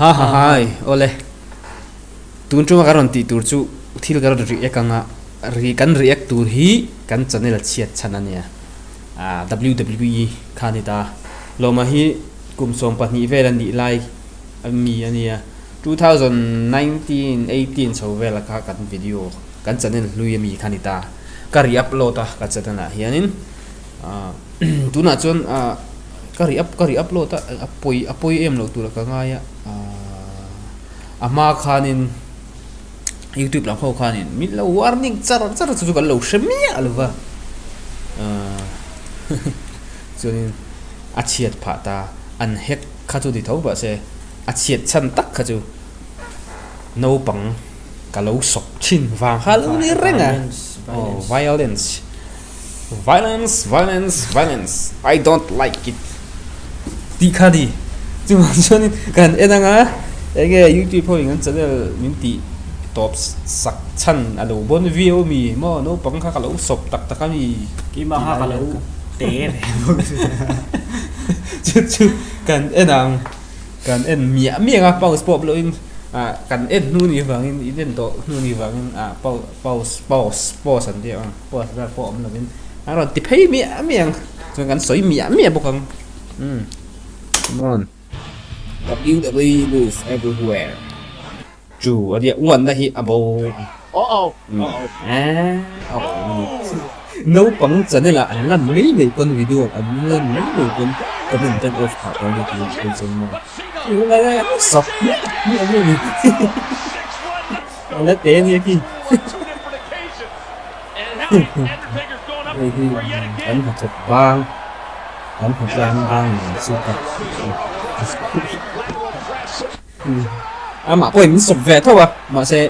Ha ha hai awle tun tuma ka rawn tih tur chu thil ka rawn react anga ri kan react tur hi kan channel chhiat chhan a nia ah WWE kha a ni ta lawma hi kum 12 vel a nih lai ami a nia 2019 18 chho vela kha kan video kan channel hlui ami kha a ni ta ka re upload a ka channel ah hianin ah tunah chuan ah ka re up ka re upload a a pawi a pawi em loh tur ka ngai a ah a hma khanin youtube lam ho khanin min lo warning char char chu chu kan lo hre miah lo va ah chuanin a chhiat phah ta an hack kha chu ni tho mahse a chhiat chhan tak kha chu naupang ka lo sawp thin vang kha a lo ni reng a aw violence violence violence violence I don't like it tih kha a ni chuvang chuanin kan en anga enge youtube ho in an channel min tih tawp sak chhan a lo bawn viau ami maw naupang kha ka lo sawp tak tak ami keimah kha ka lo te ve bawk chu chu kan en ang. Kan en miah miah a pause pawh loh in ah kan en hnu ni vangin in en tawh hnu ni vangin ah pause pause pause an tih ang pause vel pawh awm lovin an rawn ti phei miah miah ang chuan kan sawi miah miah bawk ang umm come on WWE move everywhere chu a nia uanna hi a bo Naupang channel ah an lan mai mai pawn video an lan mai mai pawn comment an off phah tawh ania tih an sawi maw sap miah miah mai ni ala te ania khi hei hi an hnathawk bang an hnathawk bang ni chu ka Amah pawhin min sawp ve tho a, mahse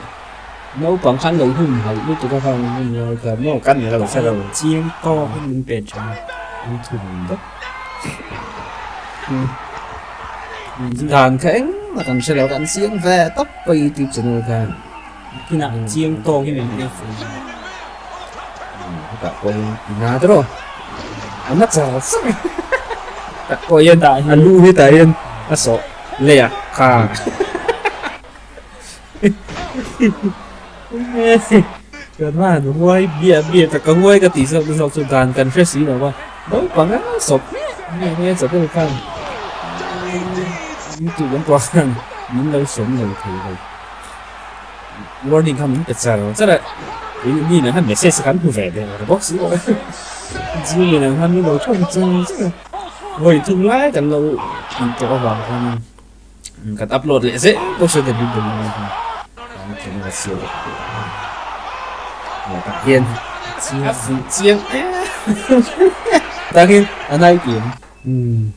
naupang khan lo hun hauh lutuk a khan hun lai khan maw kan lo hre lo. Chiang tawkin min pe thin a, an thum vek. Dan kha engmah kan hre lo, kan chiang ve tawp a youtube channel khan. Kinah chiang tawkin min pe thin. Hetah pawh hian ina te rawh a na char char a, hetah pawh hian a lu hetah hian a sawh. Lei a kha. Kan han huai biah biah ta ka huai ka tih zawk zawk chu dan kan hre si lo va, naupang a sawp miah miah mai a chapel khan youtube an pawh khan min lo sawm lo thei lo. Warning kha min pe char char a, mi nen khan message kan hmu ve der bawk si lo a, mi nen khan min lo thawn char char a. Vawi thum lai kan lo tih tawh avang khan kan upload leh zel pawh sawi ta bik lo mai kha kan thlen ka siam leh tak hian a fuh chiang em tak hian a nai tih umm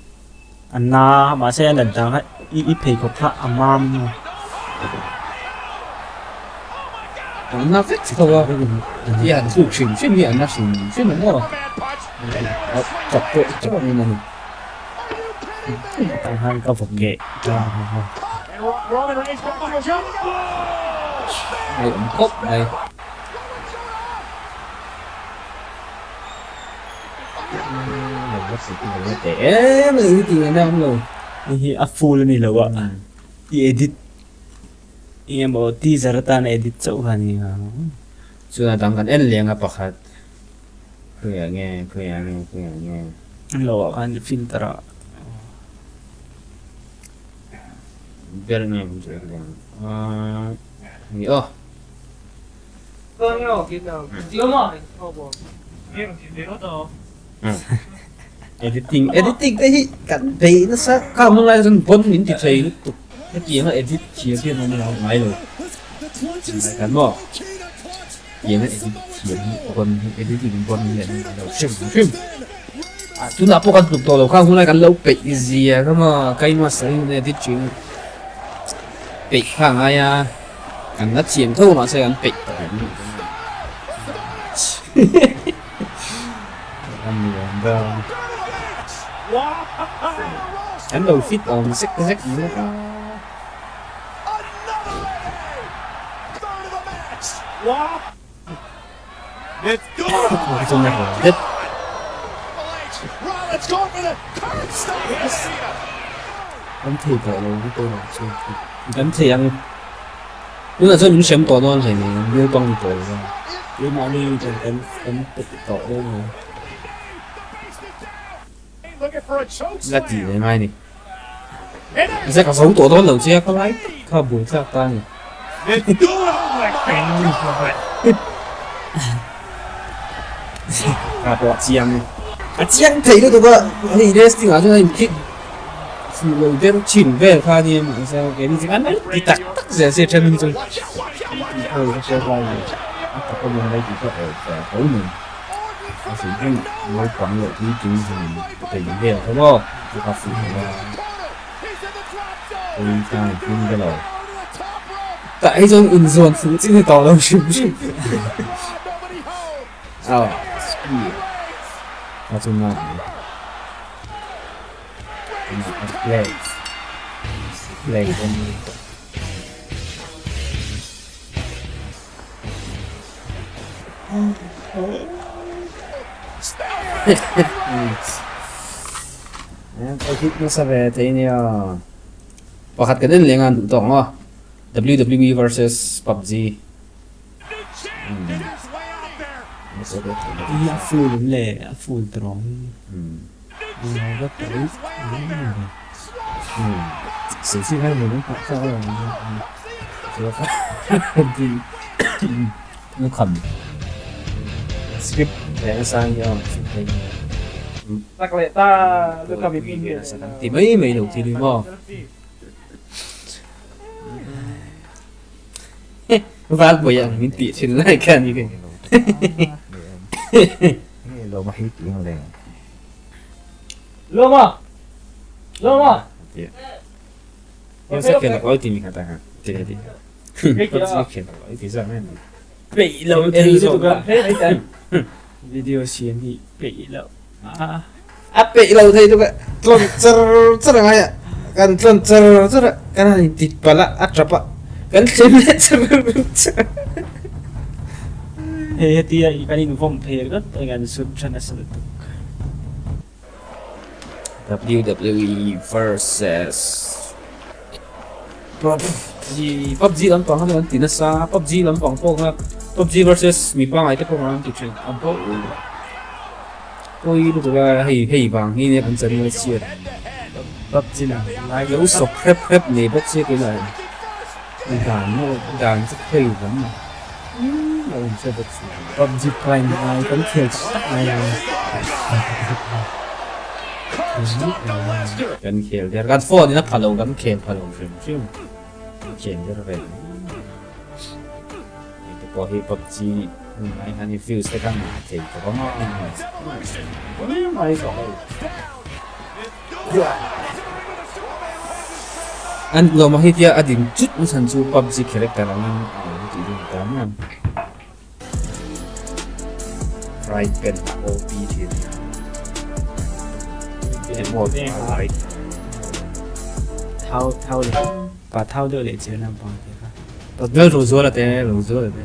a na mahse a lan dan kha i i pheikhawk kha a mam a na vek tho a i han tluk hrim hrim hi a na hrim hrim a maw. Chak pawh chak in a ni. Tah khan ka vawk keh tlang ha ha. Hei awm khawp mai. Em a ni tih ngaihna awm lo. Hei hi a full a ni lo a, i edit eng emaw teaser atana edit chauh kha a ni ang. Chuan a dang kan en leng a pakhat. Khawiah nge, khawiah nge, khawiah nge. An lo ah khan filter ah. Ber nge kan chu en ang. Ah, ni aw. Editing, editing te hi kan bei nasa ka hmun lai chuan bon min ti thei lutuk. Hetiang a edit thiam hian awm lo ngai lo. Kan maw? Tiang a edit thiam hi bon hi editing bon hi an lo hrim hrim. Ah tunah pawh kan tluk tawh lo kha hunlai kan lo peih zia kha maw keimah sahin edit thin peih kha a ngai a kan la thiam tho mahse kan peih tawh lo nih dawn a ni awm ber a an lo fit awm zek zek mai a. Kan thei tawh lo ang tunah chuan. Kan thei ang. Tunah chuan min hrem tawh dawn hlei nei ang naupang ni tawh lo va. Keimahni kan kan kan pe tawh dawn lo. La tih leh ngai ni. Zia ka zo tawh dawn lo che a ka lai tak kha buai thlak ta a ni. Ka pawh a chiang a chiang thei lutuk a hei wrestling ah chuan a inkhik fuh lo der thin vel kha a nia mahse keini chu an ti tak tak zel se then hi chu tih pawh ka hria lai lo a tak a awm lai tih pawh a awm tho mai a sawi reng naupang leh puitling hian peih vel kha maw chu ka fuh lo a pawi khan a hlim ta lo. Tah hi chuan inzawn fuh chi ni tawh lo hrim hrim. Ah, ski. A chu na ni. Play. Play kan ni. Ka hit nasa ve thei nia. Pakhat kan en leh nga duh tawk maw? WWE versus PUBG. I a full em le a full tawh ang. Ti mai mai lo thil hi maw. Val pawih ang min tih thin lai kha ni kei. Lawma! Lawma! Peih lo thei lutuk a video siam hi peih lo a. A peih lo thei lutuk a tlawn char char a ngai a kan tlawn char char a kan han intit palh a a tap a kan thlem leh char char a. Hei hetia kan invawm phei ringawt a kan sut tha nasa lutuk. WWE versus PUBG PUBG lampang kha an ti nasa PUBG lampang pawh kha PUBG versus mi pangngai te pawh kha an ti thin a bo pawi lutuk a hei hei vang hi nia kan channel chhiat PUBG lam lai lo sawp hrep hrep nei bawk sia keimah dan dan chu phei lam a awm se bawk si. PUBG Prime lai kan khel tak tak mai lo. Kan khel der kan phone in a pha lo kan khel pha lo hrim hrim kan khel der ve mai. Hei te pawh hi PUBG hun lai khan hi views te kha ngah thei tawh ang a. An lawm a hetia a ding chut na chhan chu PUBG character angin a awm tih chu ni ta mai ang. Frying pan a OP thin a nia. Thau thau leh pa thau deuh leh chian lampang te kha. Lal Rozuala te Rozuala te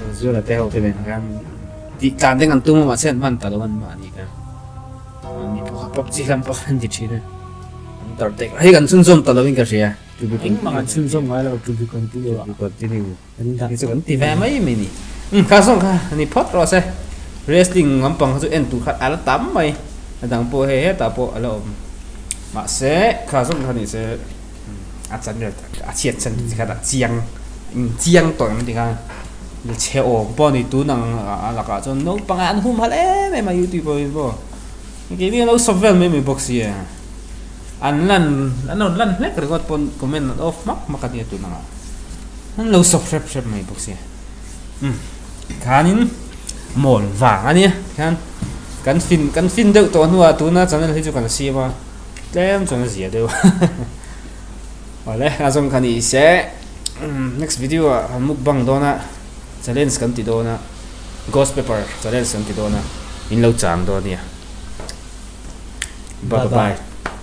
Rozuala te ho te nen khan tih tlan te kan tum a mahse an hman ta lo an mahni kha. An ni pawh kha PUBG lam pawh an ti thin a. An tar tek hei kan chhunzawm ta lovin ka hria. Engmah kan chhunzawm ngai lo to be continue ah. To be continue. Hei chu kan ti ve mai mai ni. Umm kha zawng kha ni phawt rawh se. Wrestling lampang kha chu en tur kha a la tam mai. A dang pawh hei hetah pawh a la awm. Mahse kha zawng kha ni se a chan vel a chhiat chan chi khat a chiang chiang tawh em ti khan chhe awm pawh ni tun ang a lakah chuan naupang an hum halh em em a youtube pawhin pawh keini an lo sawp vel mai mai bawk si a an lan an rawn lan hlek ringawt pawn comment an off hmak hmak a nia tun angah an lo sawp hrep hrep mai bawk si umm khanin mawl vang a nia tikhan kan fin kan fin deuh tawh hnuah tuna channel hi chu kan siam a. Tlem chuan a zia deuh Awle a zawng kha ni se next video ah han mukbang dawn a challenge kan ti dawn a ghost pepper challenge kan ti dawn a min lo chang dawn nia bye bye.